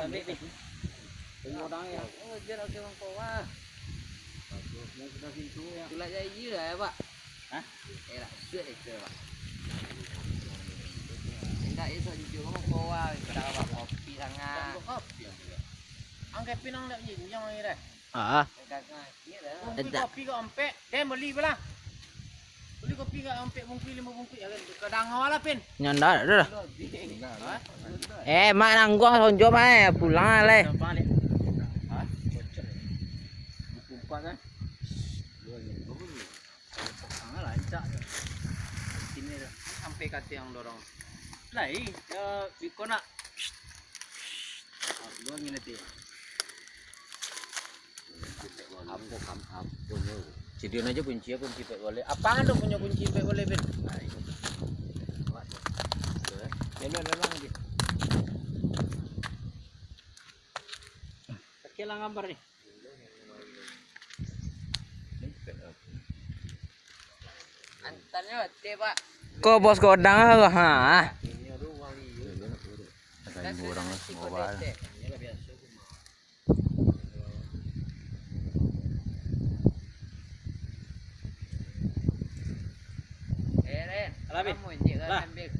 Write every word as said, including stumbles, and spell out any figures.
Ambil ni. Tunggu orang ya. Oh, dia nak ke Bangkok, wah. Bagus. Yang sudah pintu ya. Tulak jaya ya, Pak. Hah? Eh, lah, sudah itu, Pak. Indak, esok jujur kamu kowa, kita apa kopi sangat. Kopi yang juga. Angkat pinang dak jinjang lagi dah. Ah. Angkat sangat, iya dah. Bungkuih kopi ka ompek, den beli bala. Beli kopi ka ompek bungkuih limo bungkuih, ya kan? Kadang awak lah, Pin. Nyanda dah. Hah? Eh, mak nangguang sonjo mah, eh, pulang lah, leh. Hah? Bocor. Buku empat kan? Dua ni. Bagus ni. Kalau potong lah, rancak je. Sini dah. Sampai kata yang dorong. Lai, ya, biko nak. Ah, dua ni nanti. Apa kam-, apa nyo? Sadian aja kunci, kunci pek boleh. Apa ado punyo kunci pek boleh, Bin? Nah, itu. Kuat tu. Betul, eh? Jalan, jalan lagi. Oke lah, gambar ni. Antarnya, Pak. Ko bos godang lah, ha. Ada ibu orang lah, mau apa? Eh, Ren, kamu injek lah. Lah. Ambil.